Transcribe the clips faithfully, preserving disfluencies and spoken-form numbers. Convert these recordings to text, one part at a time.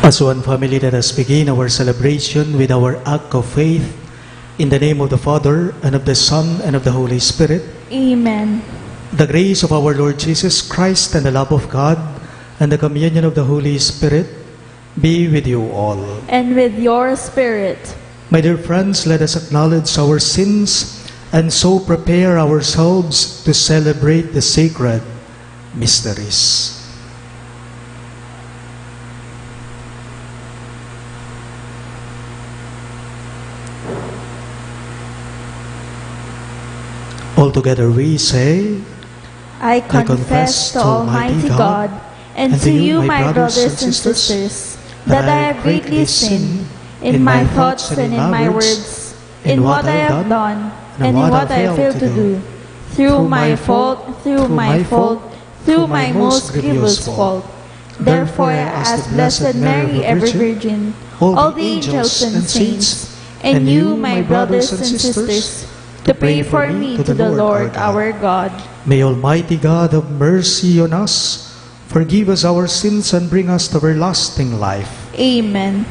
As one family, let us begin our celebration with our act of faith. In the name of the Father, and of the Son, and of the Holy Spirit. Amen. The grace of our Lord Jesus Christ, and the love of God, and the communion of the Holy Spirit be with you all. And with your spirit. My dear friends, let us acknowledge our sins and so prepare ourselves to celebrate the sacred mysteries. All together we say, I confess to Almighty God and to you, my brothers and sisters, that I have greatly sinned in my thoughts and in my words, in what I have done and in what I failed to do, through my fault, through my fault, through my most grievous fault. Therefore, I ask Blessed Mary, ever Virgin, all the angels and saints, and you, my brothers and sisters, to pray for me to the Lord our God. May Almighty God have mercy on us, forgive us our sins, and bring us to everlasting life. Amen.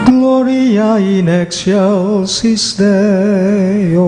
Gloria in excelsis Deo.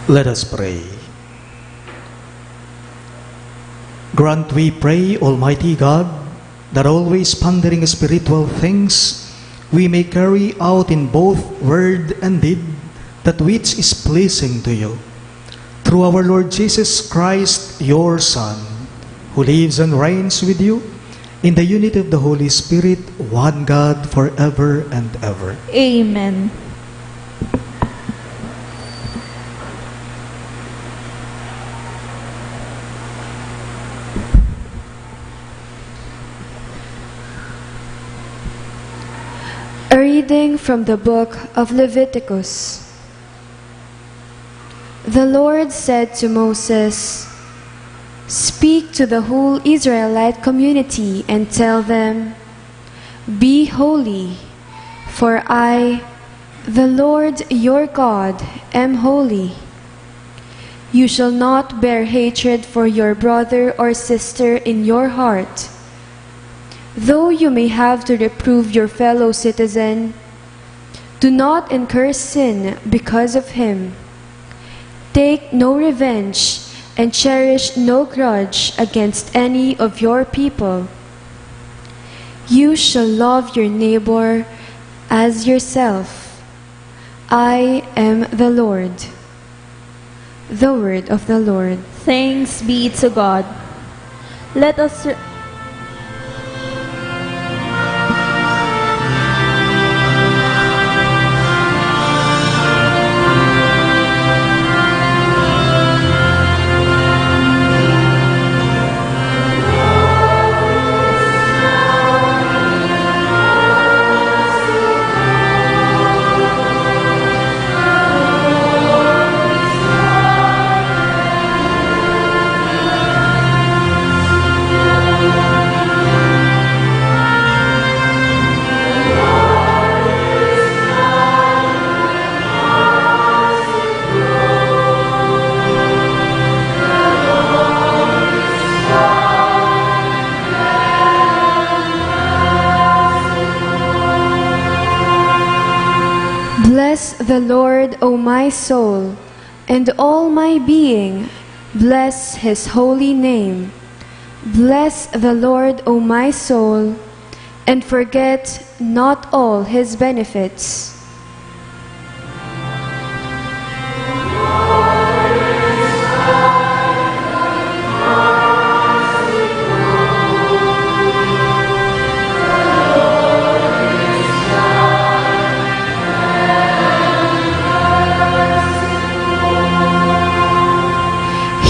Let us pray. Grant, we pray, Almighty God, that always pondering spiritual things, we may carry out in both word and deed that which is pleasing to you. Through our Lord Jesus Christ, your Son, who lives and reigns with you in the unity of the Holy Spirit, one God, forever and ever. Amen. A reading from the book of Leviticus. The Lord said to Moses, "Speak to the whole Israelite community and tell them, 'Be holy, for I, the Lord your God, am holy. You shall not bear hatred for your brother or sister in your heart. Though you may have to reprove your fellow citizen, do not incur sin because of him. Take no revenge and cherish no grudge against any of your people. You shall love your neighbor as yourself. I am the Lord.'" The word of the Lord. Thanks be to God. Let us re- Bless the Lord, O my soul, and all my being, bless his holy name. Bless the Lord, O my soul, and forget not all his benefits.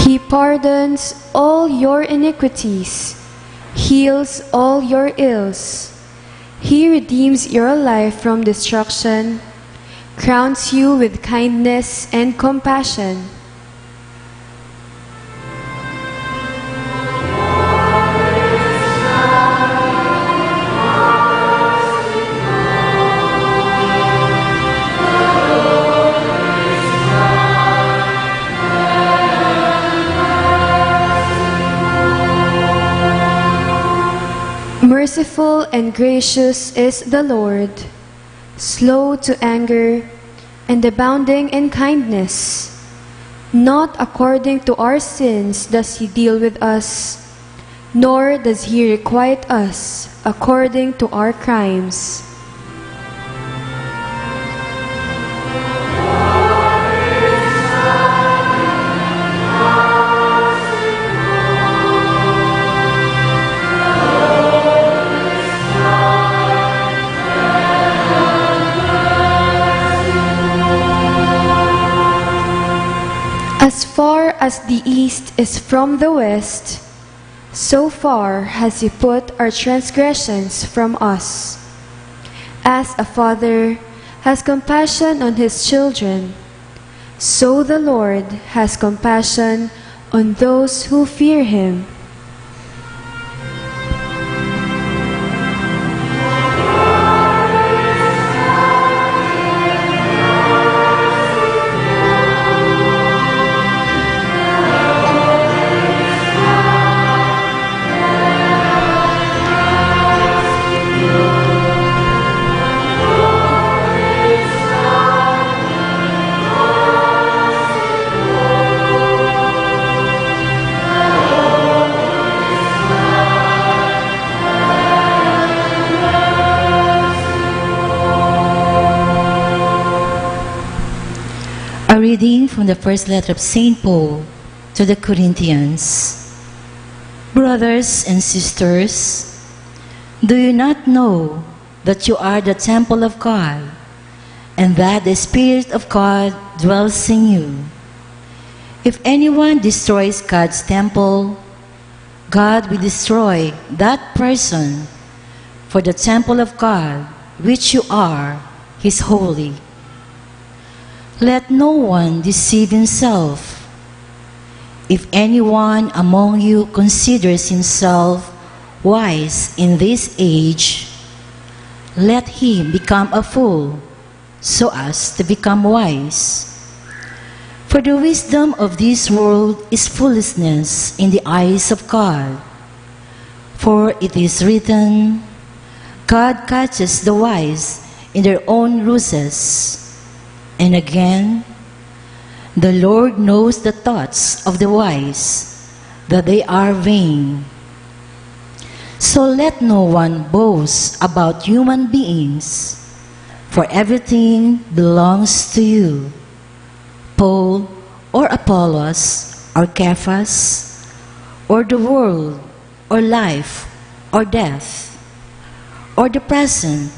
He pardons all your iniquities, heals all your ills. He redeems your life from destruction, crowns you with kindness and compassion. Merciful and gracious is the Lord, slow to anger, and abounding in kindness. Not according to our sins does he deal with us, nor does he requite us according to our crimes. As far as the east is from the west, so far has he put our transgressions from us. As a father has compassion on his children, so the Lord has compassion on those who fear him. Reading from the first letter of Saint Paul to the Corinthians. Brothers and sisters, do you not know that you are the temple of God, and that the Spirit of God dwells in you? If anyone destroys God's temple, God will destroy that person, for the temple of God, which you are, is holy. Let no one deceive himself. If anyone among you considers himself wise in this age, let him become a fool, so as to become wise. For the wisdom of this world is foolishness in the eyes of God. For it is written, "God catches the wise in their own ruses." And again, "The Lord knows the thoughts of the wise, that they are vain." So let no one boast about human beings, for everything belongs to you. Paul, or Apollos, or Cephas, or the world, or life, or death, or the present,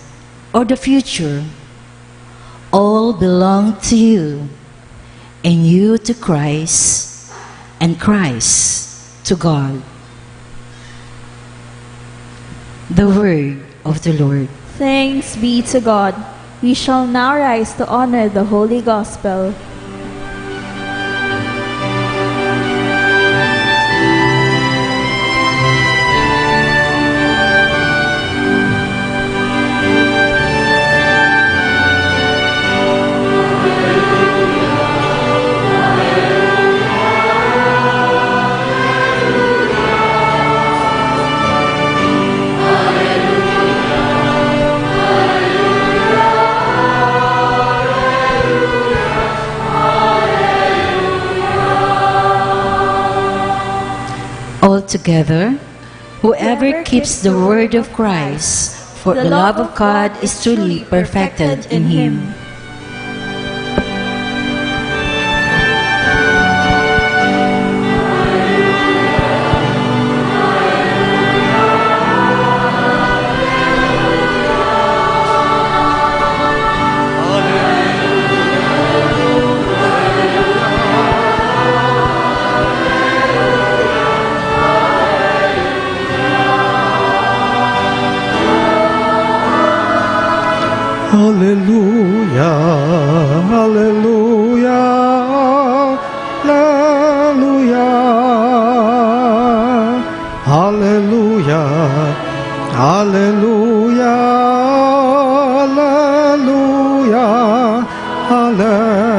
or the future, all belong to you, and you to Christ, and Christ to God. The word of the Lord. Thanks be to God. We shall now rise to honor the Holy Gospel. All together, whoever keeps the word of Christ, for the love of God is truly perfected in him. Alleluia, alleluia, alleluia, alleluia, alleluia, alleluia.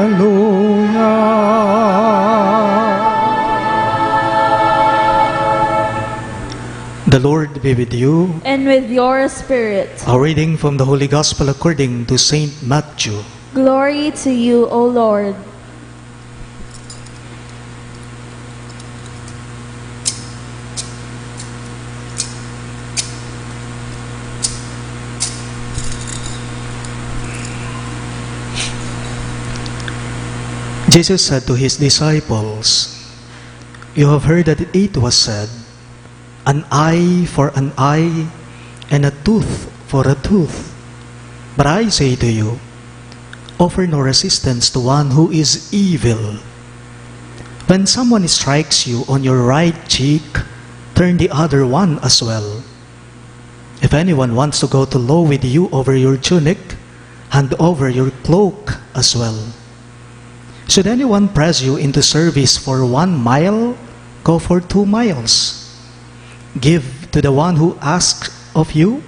The Lord be with you. And with your spirit. A reading from the Holy Gospel according to Saint Matthew. Glory to you, O Lord. Jesus said to his disciples, "You have heard that it was said, 'An eye for an eye, and a tooth for a tooth.' But I say to you, offer no resistance to one who is evil. When someone strikes you on your right cheek, turn the other one as well. If anyone wants to go to law with you over your tunic, hand over your cloak as well. Should anyone press you into service for one mile, go for two miles. Give to the one who asks of you,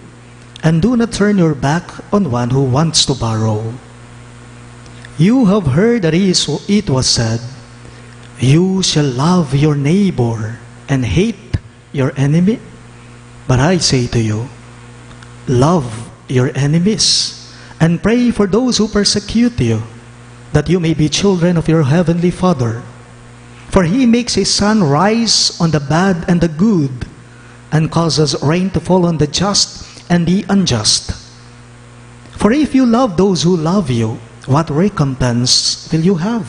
and do not turn your back on one who wants to borrow. You have heard that is, it was said, 'You shall love your neighbor and hate your enemy.' But I say to you, love your enemies, and pray for those who persecute you, that you may be children of your heavenly Father. For he makes his sun rise on the bad and the good, and causes rain to fall on the just and the unjust. For if you love those who love you, what recompense will you have?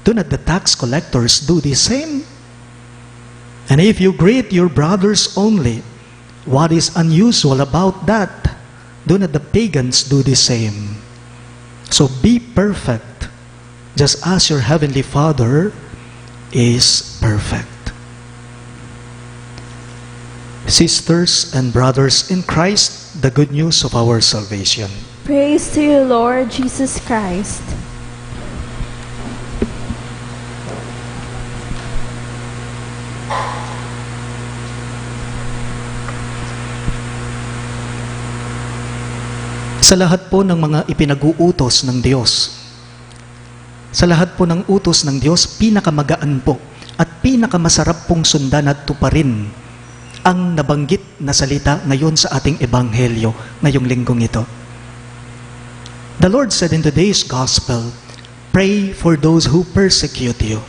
Do not the tax collectors do the same? And if you greet your brothers only, what is unusual about that? Do not the pagans do the same? So be perfect, just as your heavenly Father is perfect. Sisters and brothers in Christ, the good news of our salvation. Praise to you, Lord Jesus Christ. Sa lahat po ng mga ipinag-uutos ng Diyos, sa lahat po ng utos ng Diyos, pinakamagaan po at pinakamasarap pong sundan at tuparin ang nabanggit na salita ngayon sa ating ebanghelyo ngayong linggong ito. The Lord said in today's gospel, "Pray for those who persecute you."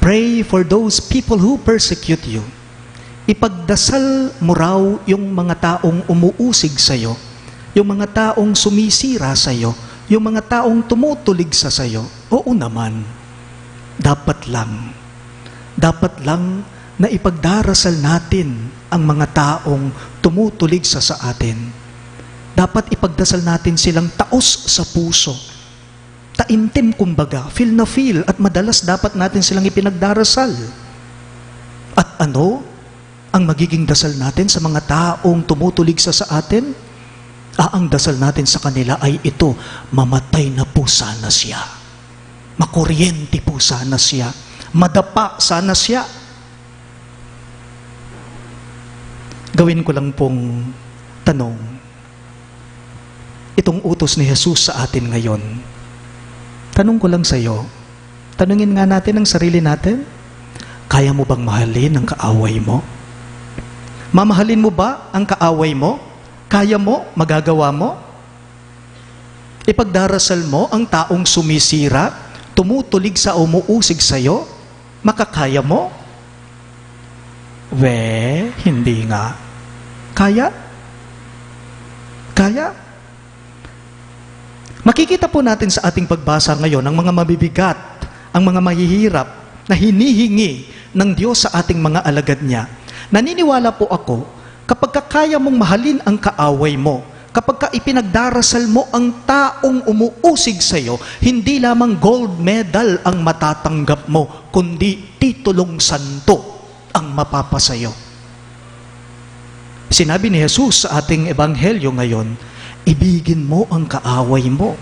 Pray for those people who persecute you. Ipagdasal mo raw yung mga taong umuusig sa'yo, yung mga taong sumisira sa'yo, yung mga taong tumutulig sa sa'yo. Oo naman. Dapat lang. Dapat lang na ipagdarasal natin ang mga taong tumutulig sa, sa atin. Dapat ipagdasal natin silang taos sa puso. Taimtim, kumbaga, feel na feel, at madalas dapat natin silang ipinagdarasal. At ano ang magiging dasal natin sa mga taong tumutulig sa, sa atin? Ah, ang dasal natin sa kanila ay ito, "Mamatay na po sana siya. Makuryente po sana siya. Madapa sana siya." Gawin ko lang pong tanong, itong utos ni Jesus sa atin ngayon. Tanong ko lang sa'yo, tanungin nga natin ang sarili natin, kaya mo bang mahalin ang kaaway mo? Mamahalin mo ba ang kaaway mo? Kaya mo? Magagawa mo? Ipagdarasal mo ang taong sumisira, tumutulig sa, umuusig sa'yo? Makakaya mo? We, hindi nga. Kaya? Kaya? Makikita po natin sa ating pagbasa ngayon ang mga mabibigat, ang mga mahihirap na hinihingi ng Diyos sa ating mga alagad niya. Naniniwala po ako, kapag ka kaya mong mahalin ang kaaway mo, kapag ka ipinagdarasal mo ang taong umuusig sa'yo, hindi lamang gold medal ang matatanggap mo, kundi titulong santo ang mapapa sa'yo. Sinabi ni Jesus sa ating ebanghelyo ngayon, "Ibigin mo ang kaaway mo.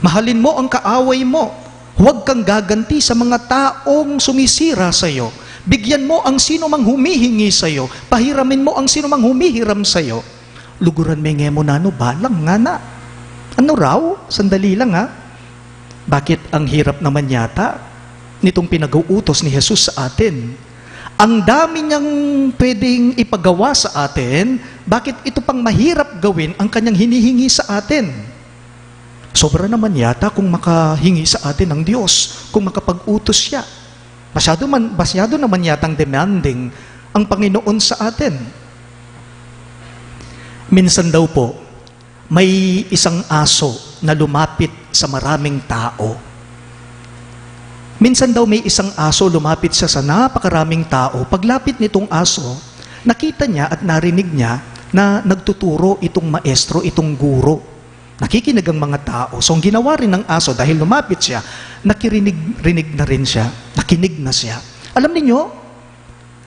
Mahalin mo ang kaaway mo. Huwag kang gaganti sa mga taong sumisira sa'yo. Bigyan mo ang sino mang humihingi sa'yo. Pahiramin mo ang sino mang humihiram sa'yo." Luguran me nge mu nanu, balang ngana. Ano raw? Sandali lang, ha? Bakit ang hirap naman yata nitong pinag-uutos ni Jesus sa atin? Ang dami niyang pwedeng ipagawa sa atin, bakit ito pang mahirap gawin ang kanyang hinihingi sa atin? Sobra naman yata kung makahingi sa atin ang Diyos, kung makapag-utos siya. Masyado man, masyado naman yatang demanding ang Panginoon sa atin. Minsan daw po, may isang aso na lumapit sa maraming tao. Minsan daw may isang aso lumapit siya sa napakaraming tao. Paglapit nitong aso, nakita niya at narinig niya na nagtuturo itong maestro, itong guro. Nakikinig ang mga tao. So, ang ginawa rin ng aso, dahil lumapit siya, nakirinig-rinig na rin siya. Nakinig na siya. Alam ninyo,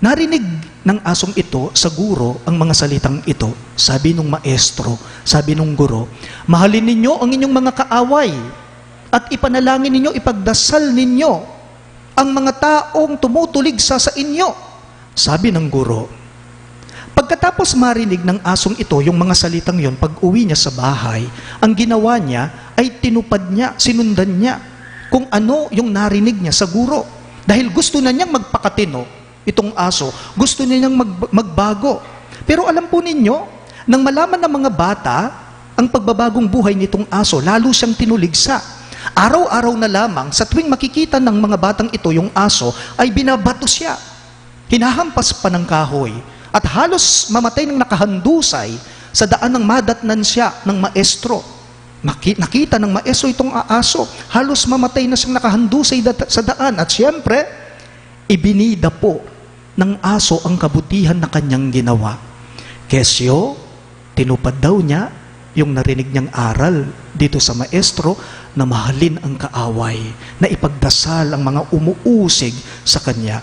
narinig ng asong ito sa guro ang mga salitang ito. Sabi nung maestro, sabi nung guro, "Mahalin ninyo ang inyong mga kaaway at ipanalangin ninyo, ipagdasal ninyo ang mga taong tumutulig sa, sa inyo," sabi ng guro. Pagkatapos marinig ng asong ito yung mga salitang yon, pag-uwi niya sa bahay, ang ginawa niya ay tinupad niya, sinundan niya kung ano yung narinig niya sa guro. Dahil gusto na niyang magpakatino itong aso, gusto na niyang mag-, magbago. Pero alam po ninyo, nang malaman ng mga bata ang pagbabagong buhay nitong aso, lalo siyang tinuligsa. Araw-araw na lamang, sa tuwing makikita ng mga batang ito yung aso, ay binabato siya. Hinahampas pa ng kahoy at halos mamatay nang nakahandusay sa daan nang madatnan siya ng maestro. Maki-, nakita ng maestro itong aso. Halos mamatay na siyang nakahandusay da-, sa daan. At siyempre, ibinida po ng aso ang kabutihan na kanyang ginawa. Kesyo, tinupad daw niya yung narinig niyang aral dito sa maestro na mahalin ang kaaway, na ipagdasal ang mga umuusig sa kanya.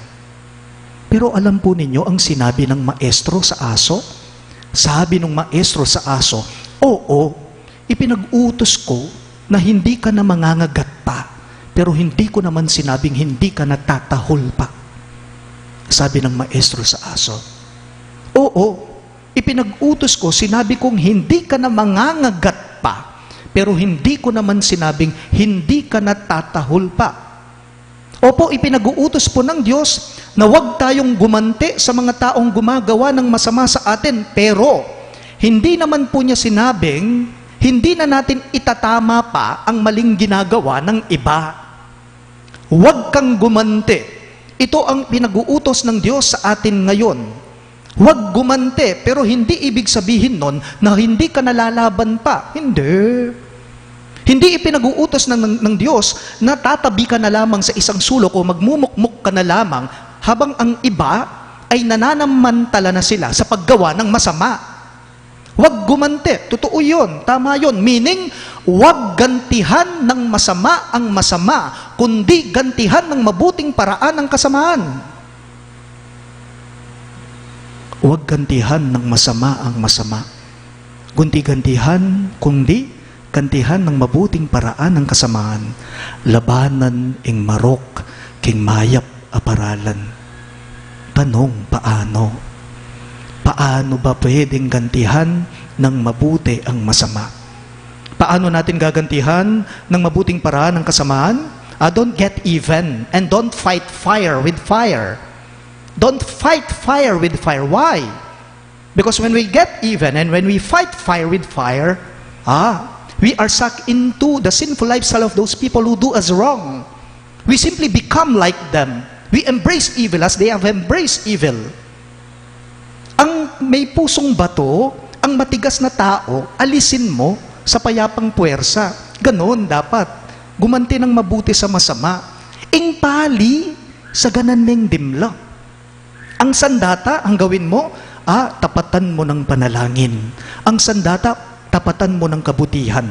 Pero alam po ninyo ang sinabi ng maestro sa aso? Sabi ng maestro sa aso, "Oo, ipinag-utos ko na hindi ka na mangangagat pa, pero hindi ko naman sinabing hindi ka na tatahol pa." Sabi ng maestro sa aso, "Oo, ipinag-utos ko, sinabi kong hindi ka na mangangagat pa, pero hindi ko naman sinabing hindi ka na tatahol pa." Opo, ipinag-uutos po ng Diyos na huwag tayong gumanti sa mga taong gumagawa ng masama sa atin, pero hindi naman po niya sinabing hindi na natin itatama pa ang maling ginagawa ng iba. Huwag kang gumanti. Ito ang pinag-uutos ng Diyos sa atin ngayon. Huwag gumanti, pero hindi ibig sabihin nun na hindi ka nalalaban pa. Hindi. Hindi ipinag-uutos ng, ng, ng Diyos na tatabi ka na lamang sa isang sulok o magmumukmok ka na lamang habang ang iba ay nananamantala na sila sa paggawa ng masama. Huwag gumanti. Totoo yun. Tama yun. Meaning, huwag gantihan ng masama ang masama, kundi gantihan ng mabuting paraan ang kasamaan. Huwag gantihan ng masama ang masama, kundi gantihan, kundi gantihan ng mabuting paraan ang kasamaan. Labanan ing marok king mayap a paralan. Tanong, paano? Paano ba pwedeng gantihan ng mabuti ang masama? Paano natin gagantihan ng mabuting paraan ang kasamaan? Ah, don't get even and don't fight fire with fire. Don't fight fire with fire. Why? Because when we get even and when we fight fire with fire, ah, we are sucked into the sinful lifestyle of those people who do us wrong. We simply become like them. We embrace evil as they have embraced evil. Ang may pusong bato, ang matigas na tao, alisin mo sa payapang puwersa. Ganon dapat. Gumanti ng mabuti sa masama. Ing pali, saganan meng dimla. Ang sandata, ang gawin mo, ah, tapatan mo ng panalangin. Ang sandata, tapatan mo ng kabutihan.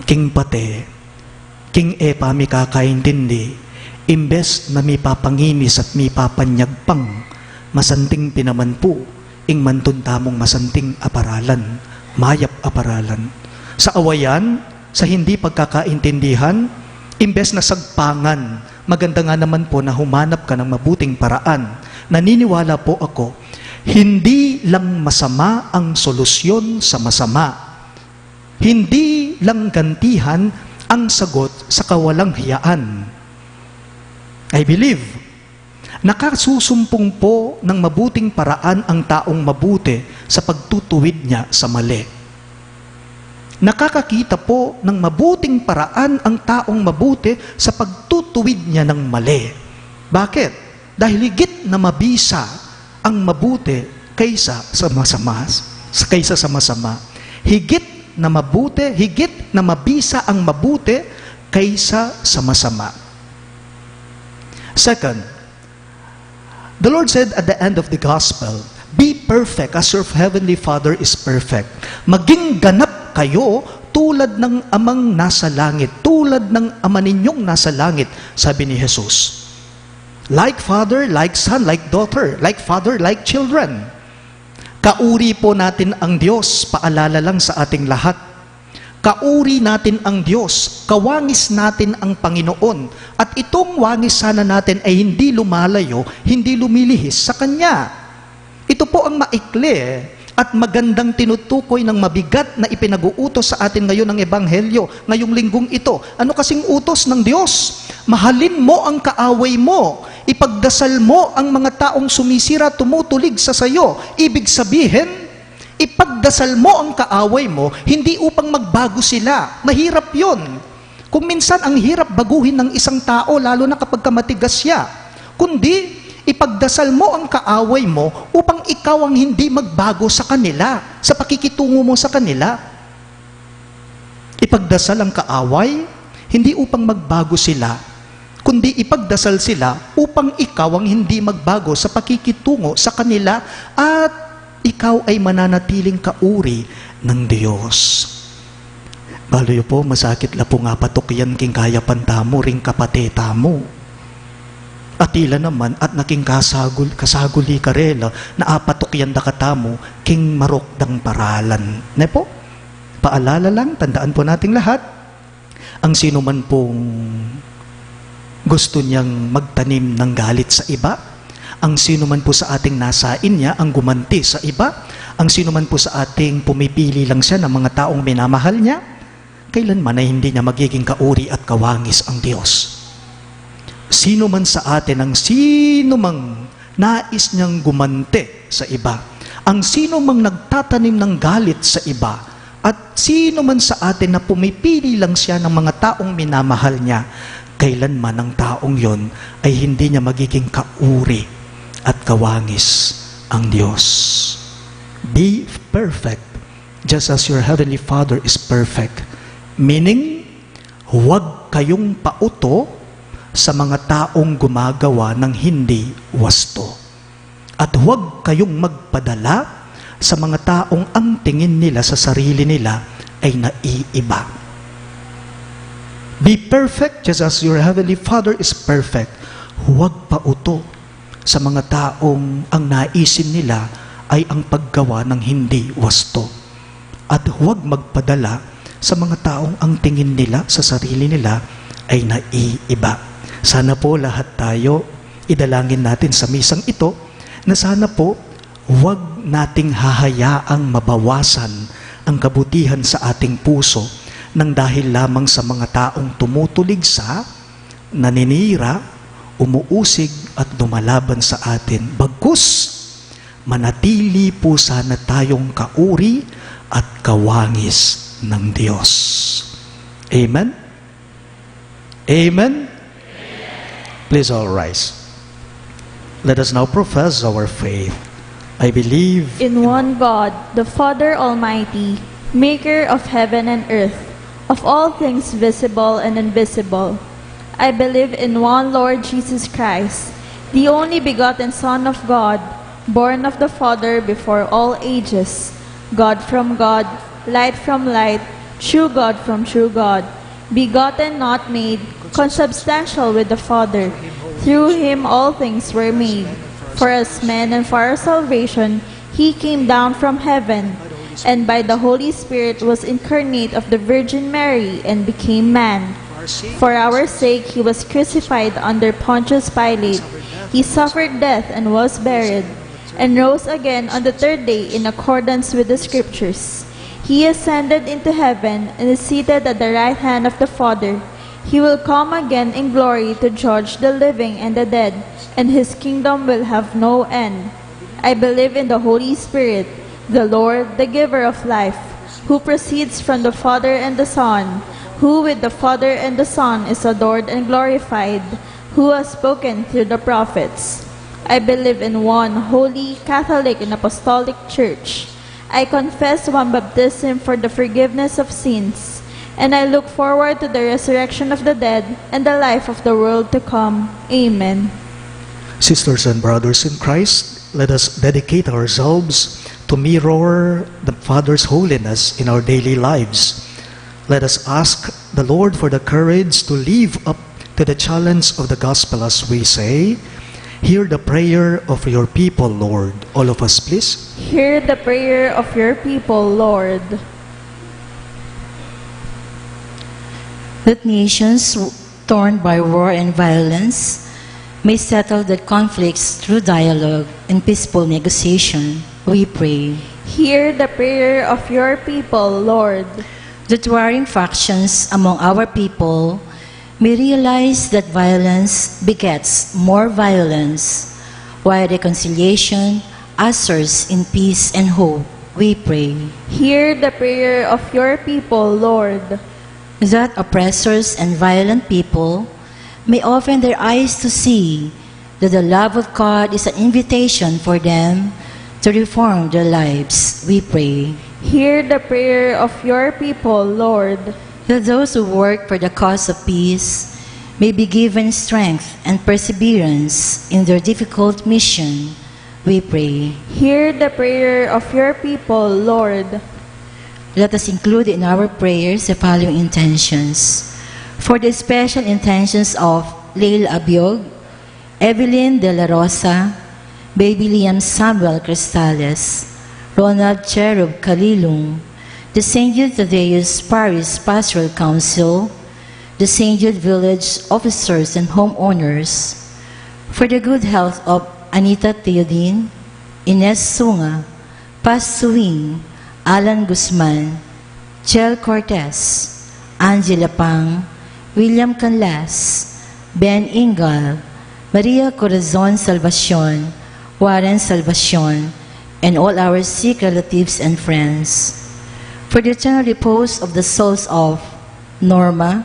King pate, king e pa mikakaintindi, imbes na mipapanginis at mipapanyagpang, masanting pinaman pu ing mantun tamung masanting a paralan, mayap a paralan. Sa awayan, sa hindi pagkakaintindihan, imbes na sagpangan, maganda nga naman po na humanap ka ng mabuting paraan. Naniniwala po ako, hindi lang masama ang solusyon sa masama. Hindi lang gantihan ang sagot sa kawalang hiyaan. I believe, nakasusumpung po ng mabuting paraan ang taong mabuti sa pagtutuwid niya sa mali. Nakakakita po ng mabuting paraan ang taong mabuti sa pagtutuwid niya ng mali. Bakit? Dahil higit na mabisa ang mabuti kaysa sa masama, kaysa sa masama. Higit na mabuti, higit na mabisa ang mabuti kaysa sa masama. Second, the Lord said at the end of the gospel, "Be perfect as your heavenly Father is perfect." Maging ganap kayo tulad ng Amang nasa langit, tulad ng Ama ninyong nasa langit, sabi ni Jesus. Like father, like son, like daughter, like father, like children. Kauri po natin ang Diyos, paalala lang sa ating lahat. Kauri natin ang Diyos, kawangis natin ang Panginoon, at itong wangis sana natin ay hindi lumalayo, hindi lumilihis sa Kanya. Ito po ang maikli at magandang tinutukoy ng mabigat na ipinag-uutos sa atin ngayon ng Ebanghelyo, ngayong linggong ito. Ano kasing utos ng Diyos? "Mahalin mo ang kaaway mo. Ipagdasal mo ang mga taong sumisira, tumutulig sa sayo." Ibig sabihin, ipagdasal mo ang kaaway mo, hindi upang magbago sila. Mahirap yun. Kung minsan ang hirap baguhin ng isang tao, lalo na kapag ka matigas siya. Kundi, ipagdasal mo ang kaaway mo upang ikaw ang hindi magbago sa kanila, sa pakikitungo mo sa kanila. ipagdasal ang kaaway, hindi upang magbago sila, kundi ipagdasal sila upang ikaw ang hindi magbago sa pakikitungo sa kanila at ikaw ay mananatiling kauri ng Diyos. Balu yu pu, masakit la pung apatukyan king kayapan tamu ring kapate tamu. At ila naman, at naking kasagul-, kasaguli karela na apatukyan da katamu king marok dang paralan. Ne pu? Paalala lang, tandaan po nating lahat, ang sino man pong gusto niyang magtanim ng galit sa iba, ang sino man po sa ating nasain niya ang gumanti sa iba, ang sino man po sa ating pumipili lang siya ng mga taong minamahal niya, kailanman ay hindi niya magiging kauri at kawangis ang Diyos. Sino man sa atin ang sino mang nais niyang gumanti sa iba, ang sino mang nagtatanim ng galit sa iba, at sino man sa atin na pumipili lang siya ng mga taong minamahal niya, kailanman ang taong yon ay hindi niya magiging kauri at kawangis ang Diyos. Be perfect, just as your heavenly Father is perfect. Meaning, huwag kayong pauto sa mga taong gumagawa ng hindi wasto. At huwag kayong magpadala sa mga taong ang tingin nila sa sarili nila ay naiiba. Be perfect just as your heavenly Father is perfect. Huwag pauto sa mga taong ang naisin nila ay ang paggawa ng hindi wasto. At huwag magpadala sa mga taong ang tingin nila sa sarili nila ay naiiba. Sana po lahat tayo, idalangin natin sa misang ito na sana po huwag nating hahayaang mabawasan ang kabutihan sa ating puso nang dahil lamang sa mga taong tumutulig sa, naninira, umuusig at lumalaban sa atin. Bagkus, manatili po sana tayong kauri at kawangis ng Diyos. Amen? Amen? Please all rise. Let us now profess our faith. I believe in one God, the Father Almighty, maker of heaven and earth, of all things visible and invisible. I believe in one Lord Jesus Christ, the only begotten Son of God, born of the Father before all ages, God from God, light from light, true God from true God, begotten, not made, consubstantial with the Father. Through him all things were made. For us men and for our salvation, he came down from heaven, and by the Holy Spirit was incarnate of the Virgin Mary and became man. For our sake he was crucified under Pontius Pilate. He suffered death and was buried, and rose again on the third day in accordance with the Scriptures. He ascended into heaven and is seated at the right hand of the Father. He will come again in glory to judge the living and the dead, and his kingdom will have no end. I believe in the Holy Spirit, the Lord, the giver of life, who proceeds from the Father and the Son, who with the Father and the Son is adored and glorified, who has spoken through the prophets. I believe in one holy, Catholic, and Apostolic Church. I confess one baptism for the forgiveness of sins, and I look forward to the resurrection of the dead and the life of the world to come. Amen. Sisters and brothers in Christ, let us dedicate ourselves to mirror the Father's holiness in our daily lives. Let us ask the Lord for the courage to live up to the challenge of the gospel as we say, "Hear the prayer of your people, Lord." All of us, please. Hear the prayer of your people, Lord. That nations torn by war and violence may settle their conflicts through dialogue and peaceful negotiation, we pray. Hear the prayer of your people, Lord. That warring factions among our people may realize that violence begets more violence, while reconciliation ushers in peace and hope, we pray. Hear the prayer of your people, Lord. That oppressors and violent people may open their eyes to see that the love of God is an invitation for them to reform their lives, we pray. Hear the prayer of your people, Lord. That those who work for the cause of peace may be given strength and perseverance in their difficult mission, we pray. Hear the prayer of your people, Lord. Let us include in our prayers the following intentions. For the special intentions of Leil Abiog, Evelyn De La Rosa, Baby Liam Samuel Cristales, Ronald Cherub Calilung, the Saint Jude Thaddeus Parish Pastoral Council, the Saint Jude Village officers and homeowners, for the good health of Anita Theodine, Ines Sunga, Paz Suing, Alan Guzman, Chel Cortez, Angela Pang, William Canlas, Ben Ingal, Maria Corazon Salvacion, Warren Salvacion, and all our sick relatives and friends. For the eternal repose of the souls of Norma,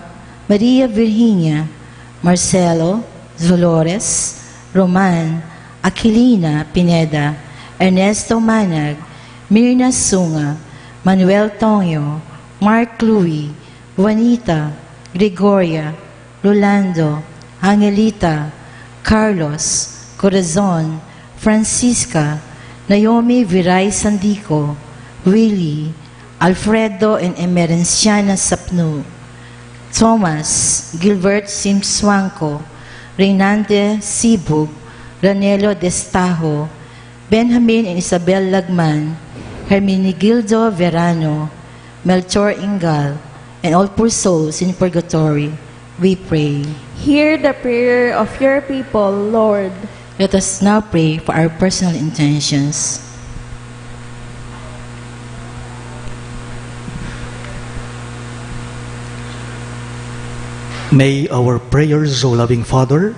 Maria Virginia, Marcelo, Dolores, Roman, Aquilina Pineda, Ernesto Manag, Mirna Sunga, Manuel Tongyo, Mark Louis, Juanita, Gregoria, Rolando, Angelita, Carlos, Corazon, Francisca, Naomi Viray Sandico, Willie, Alfredo and Emerenciana Sapnu, Thomas, Gilbert Simsuangco, Reynande Sibug, Ranelo Destajo, Benjamin and Isabel Lagman, Hermenegildo Verano, Melchor Ingal, and all poor souls in purgatory, we pray. Hear the prayer of your people, Lord. Let us now pray for our personal intentions. May our prayers, O loving Father,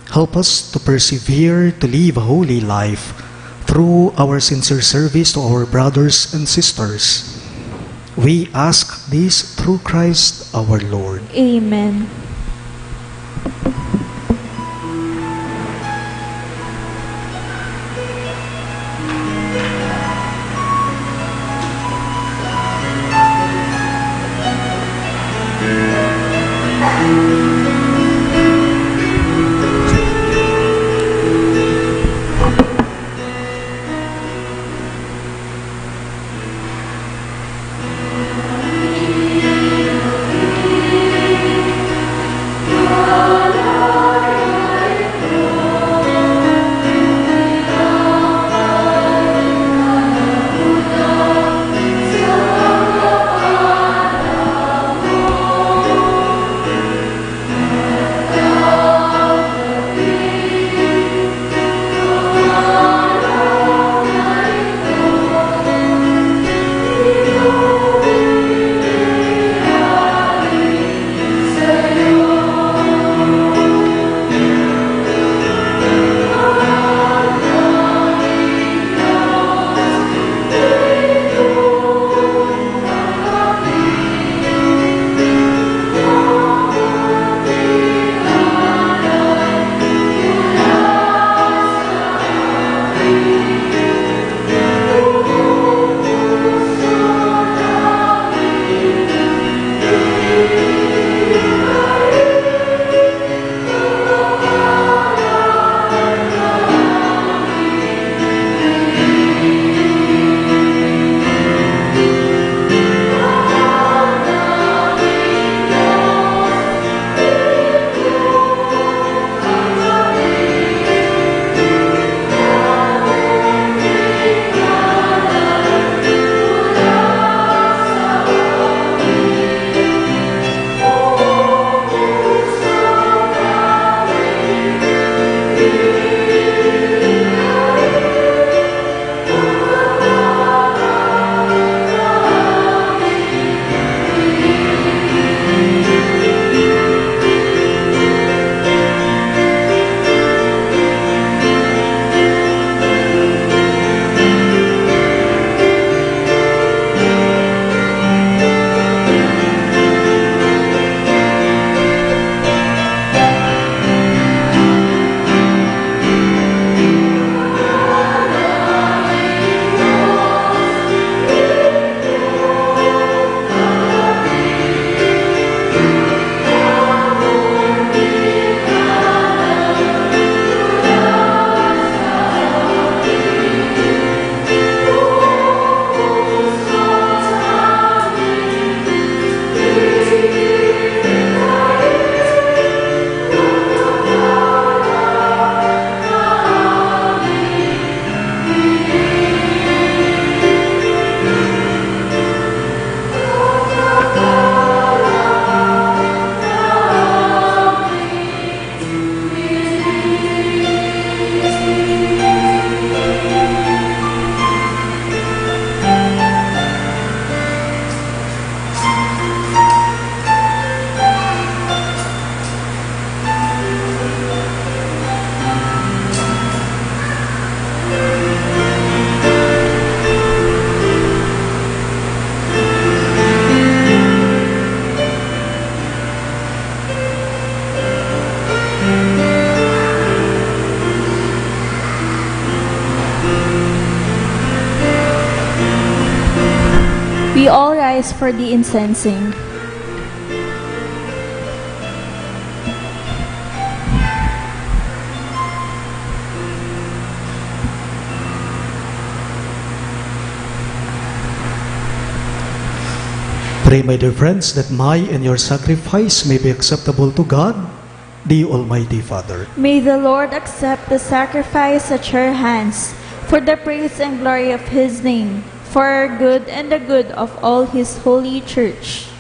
help us to persevere to live a holy life through our sincere service to our brothers and sisters. We ask this through Christ our Lord. Amen. All rise for the incensing. Pray, my dear friends, that my and your sacrifice may be acceptable to God, the Almighty Father. May the Lord accept the sacrifice at your hands for the praise and glory of his name, for our good and the good of all his holy church.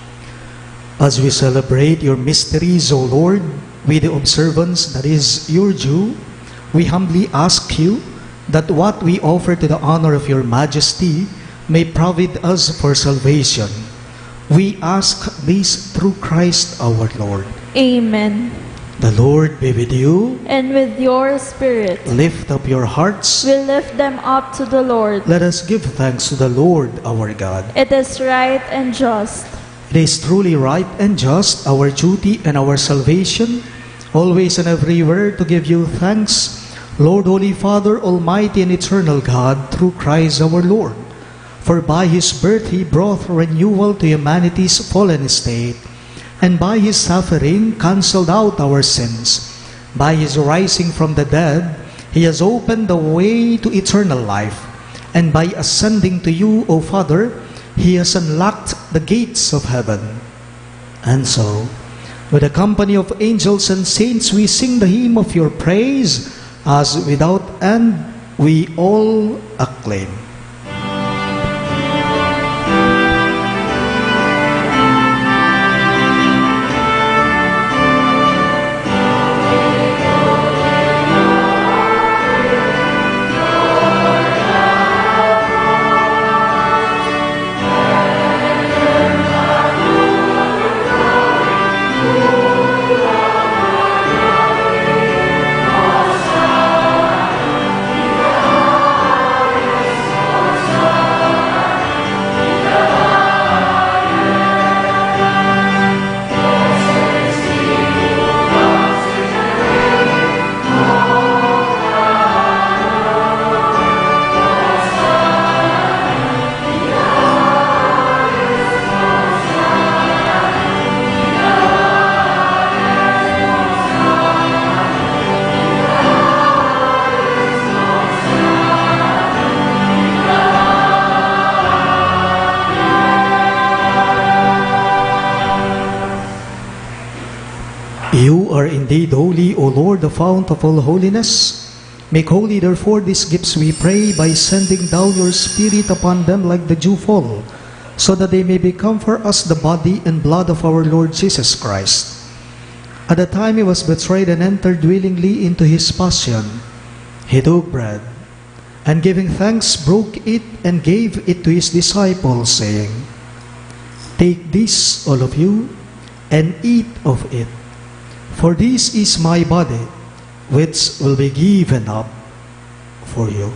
As we celebrate your mysteries, O Lord, with the observance that is your due, we humbly ask you that what we offer to the honor of your majesty may profit us for salvation. We ask this through Christ our Lord. Amen. The Lord be with you. And with your spirit. Lift up your hearts. We lift them up to the Lord. Let us give thanks to the Lord our God. It is right and just. It is truly right and just, our duty and our salvation, always and everywhere to give you thanks, Lord, Holy Father, Almighty and eternal God, through Christ our Lord. For by his birth he brought renewal to humanity's fallen state, and by his suffering canceled out our sins. By his rising from the dead, he has opened the way to eternal life, and by ascending to you, O Father, he has unlocked the gates of heaven. And so, with a company of angels and saints, we sing the hymn of your praise, as without end we all acclaim. You are indeed holy, O Lord, the fount of all holiness. Make holy, therefore, these gifts, we pray, by sending down your Spirit upon them like the dewfall, so that they may become for us the body and blood of our Lord Jesus Christ. At the time he was betrayed and entered willingly into his passion, he took bread, and giving thanks, broke it and gave it to his disciples, saying, "Take this, all of you, and eat of it, for this is my body, which will be given up for you."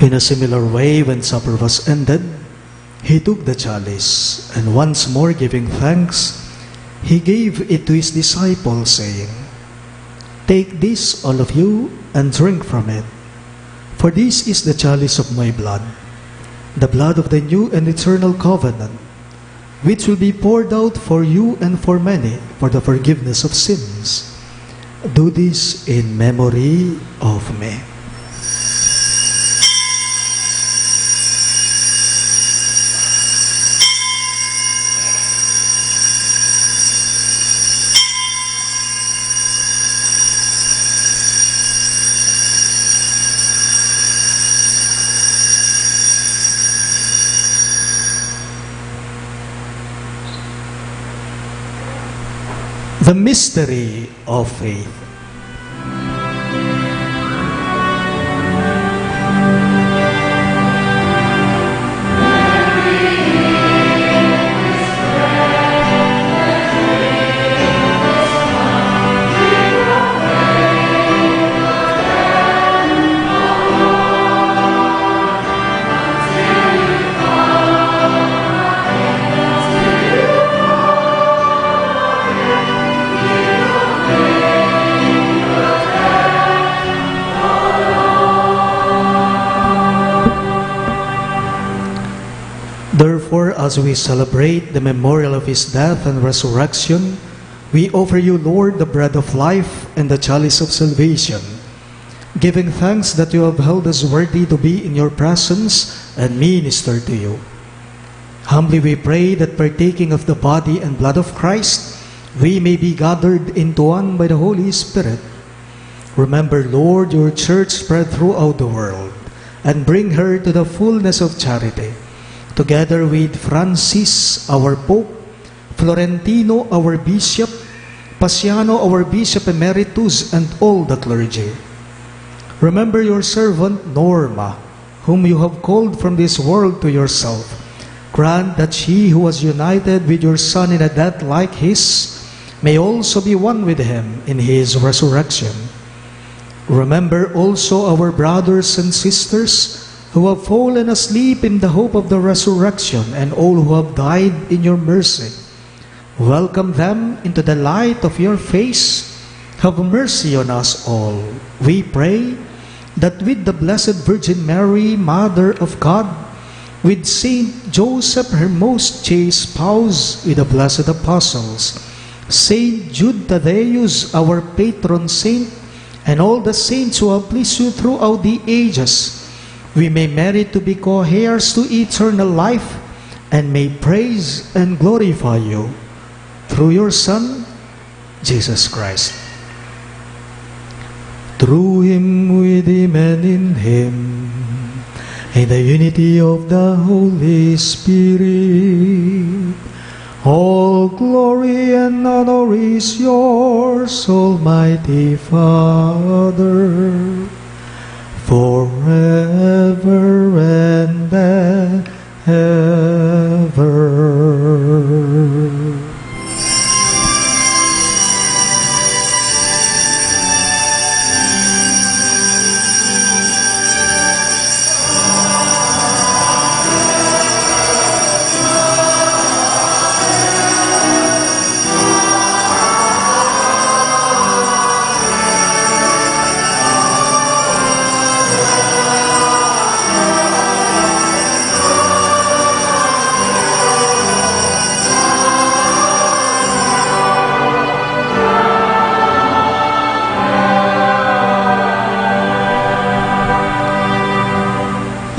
In a similar way, when supper was ended, he took the chalice, and once more giving thanks, he gave it to his disciples, saying, "Take this, all of you, and drink from it. For this is the chalice of my blood, the blood of the new and eternal covenant, which will be poured out for you and for many for the forgiveness of sins. Do this in memory of me." The mystery of faith. Therefore, as we celebrate the memorial of his death and resurrection, we offer you, Lord, the bread of life and the chalice of salvation, giving thanks that you have held us worthy to be in your presence and minister to you. Humbly we pray that, partaking of the body and blood of Christ, we may be gathered into one by the Holy Spirit. Remember, Lord, your church spread throughout the world, and bring her to the fullness of charity, together with Francis, our Pope, Florentino, our Bishop, Paciano, our Bishop Emeritus, and all the clergy. Remember your servant Norma, whom you have called from this world to yourself. Grant that she who was united with your Son in a death like his may also be one with him in his resurrection. Remember also our brothers and sisters who have fallen asleep in the hope of the resurrection, and all who have died in your mercy. Welcome them into the light of your face. Have mercy on us all, we pray, that with the Blessed Virgin Mary, Mother of God, with Saint Joseph, her most chaste spouse, with the blessed apostles, Saint Jude Thaddeus, our patron saint, and all the saints who have pleased you throughout the ages, we may merit to be co-heirs to eternal life, and may praise and glorify you through your Son, Jesus Christ. Through him, with him, and in him, in the unity of the Holy Spirit, all glory and honor is yours, Almighty Father, forever and ever.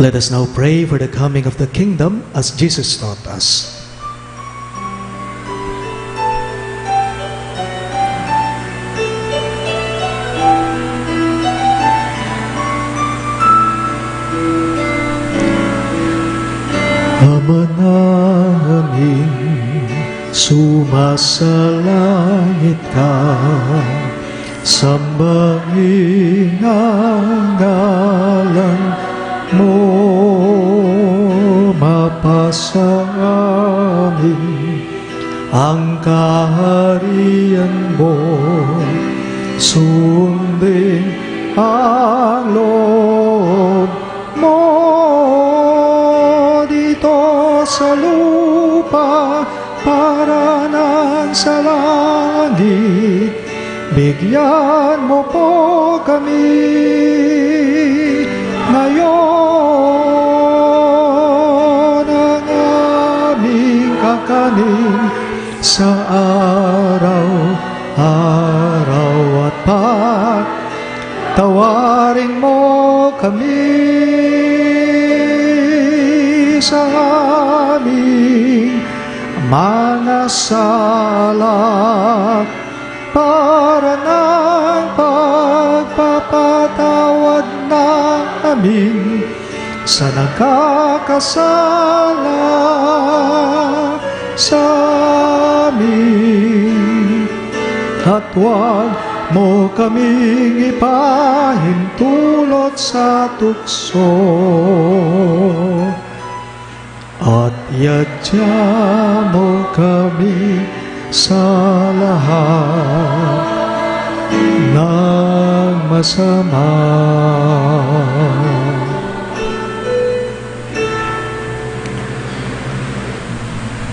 Let us now pray for the coming of the kingdom as Jesus taught us. Ama naming sumasalangit ka, sambahin ang ngalan mo, mapasa amin ang kaharian mo, sundin ang loob mo dito sa lupa para nang sa langit. Bigyan mo po kami ngayon ng aming kakanin sa araw-araw, at patawarin mo kami sa aming mga sala, para ng pagpapatawad namin sa nakakasala sa amin. At huwag mo kaming ipahintulot sa tukso, at iadya mo kami sa lahat ng masama.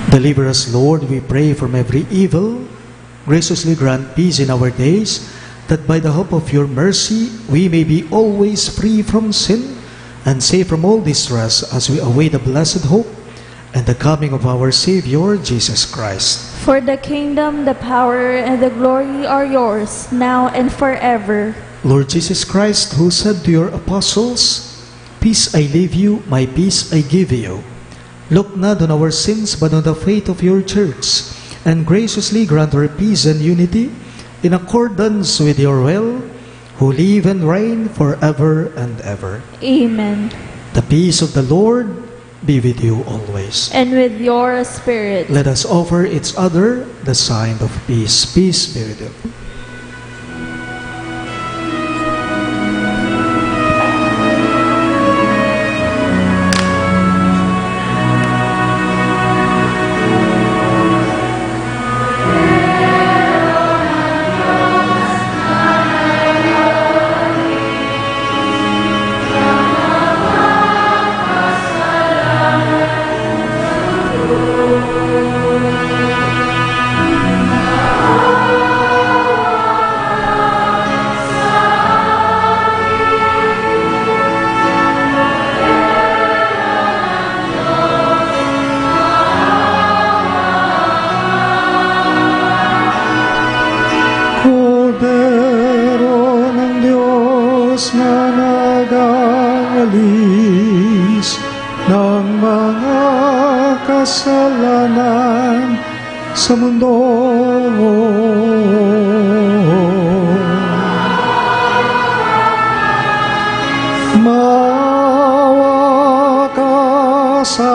Deliver us, Lord, we pray, from every evil. Graciously grant peace in our days, that by the help of your mercy we may be always free from sin and safe from all distress as we await the blessed hope and the coming of our Savior Jesus Christ. For the kingdom, the power, and the glory are yours, now and forever. Lord Jesus Christ, who said to your apostles, "Peace I leave you, my peace I give you," look not on our sins, but on the faith of your church, and graciously grant her peace and unity in accordance with your will, who live and reign forever and ever. Amen. The peace of the Lord be with you always. And with your spirit. Let us offer each other the sign of peace. Peace be with you. Kordero ng Diyos na nag-aalis ng mga kasalanan sa mundo. Mawa ka sa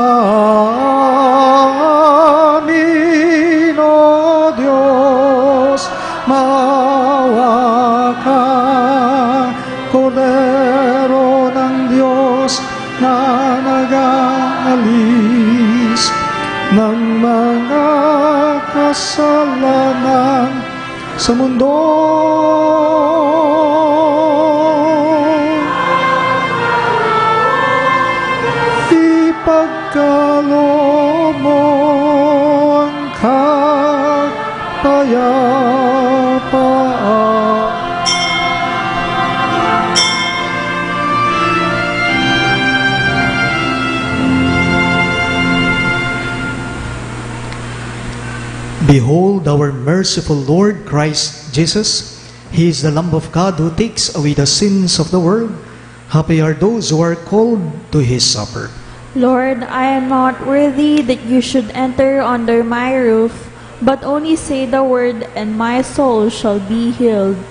amin, O Diyos, mawa ka, Kordero ng Diyos na nag-aalis ng mga kasalanan sa mundo. Ipagkaloob mo ang kapayapaan. Behold our merciful Lord Christ Jesus. He is the Lamb of God who takes away the sins of the world. Happy are those who are called to his supper. Lord, I am not worthy that you should enter under my roof, but only say the word, and my soul shall be healed.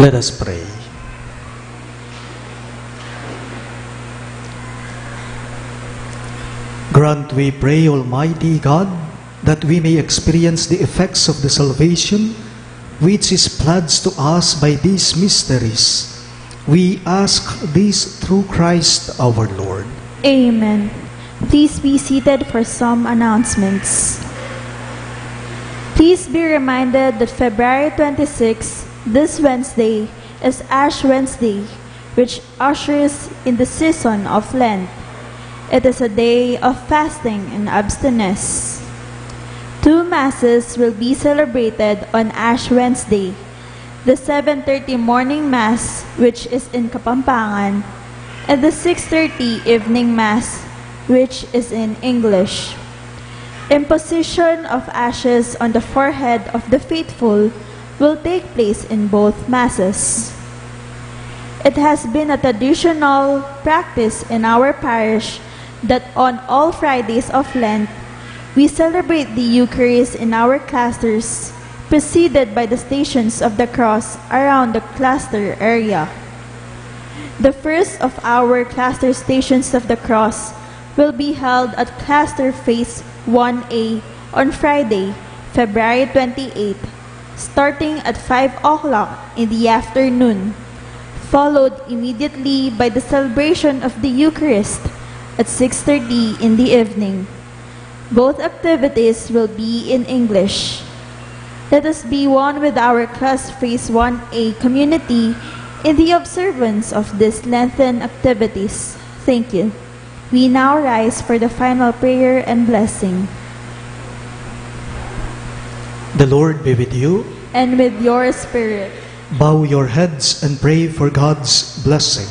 Let us pray. Grant, we pray, Almighty God, that we may experience the effects of the salvation which is pledged to us by these mysteries. We ask this through Christ our Lord. Amen. Please be seated for some announcements. Please be reminded that February twenty-six, this Wednesday, is Ash Wednesday, which ushers in the season of Lent. It is a day of fasting and abstinence. Two masses will be celebrated on Ash Wednesday: the seven thirty morning mass, which is in Kapampangan, and the six thirty evening mass, which is in English. Imposition of ashes on the forehead of the faithful will take place in both masses. It has been a traditional practice in our parish that on all Fridays of Lent, we celebrate the Eucharist in our clusters, preceded by the Stations of the Cross around the cluster area. The first of our cluster Stations of the Cross will be held at Cluster Phase one A on Friday, February twenty-eighth, starting at five o'clock in the afternoon, followed immediately by the celebration of the Eucharist at six thirty in the evening. Both activities will be in English. Let us be one with our Cluster Phase one A community in the observance of these Lenten activities. Thank you. We now rise for the final prayer and blessing. The Lord be with you. And with your spirit. Bow your heads and pray for God's blessing.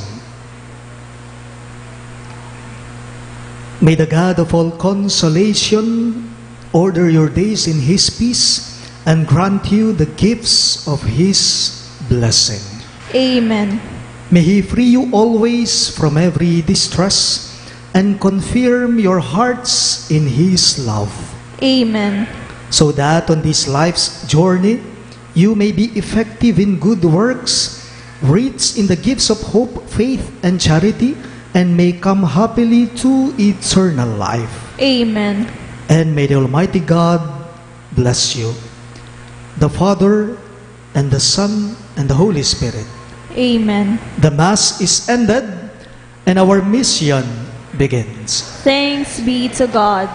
May the God of all consolation order your days in His peace and grant you the gifts of His blessing. Amen. May He free you always from every distress and confirm your hearts in His love. Amen. So that on this life's journey, you may be effective in good works, rich in the gifts of hope, faith, and charity, and may come happily to eternal life. Amen. And may the Almighty God bless you, the Father, and the Son, and the Holy Spirit. Amen. The Mass is ended, and our mission begins. Thanks be to God.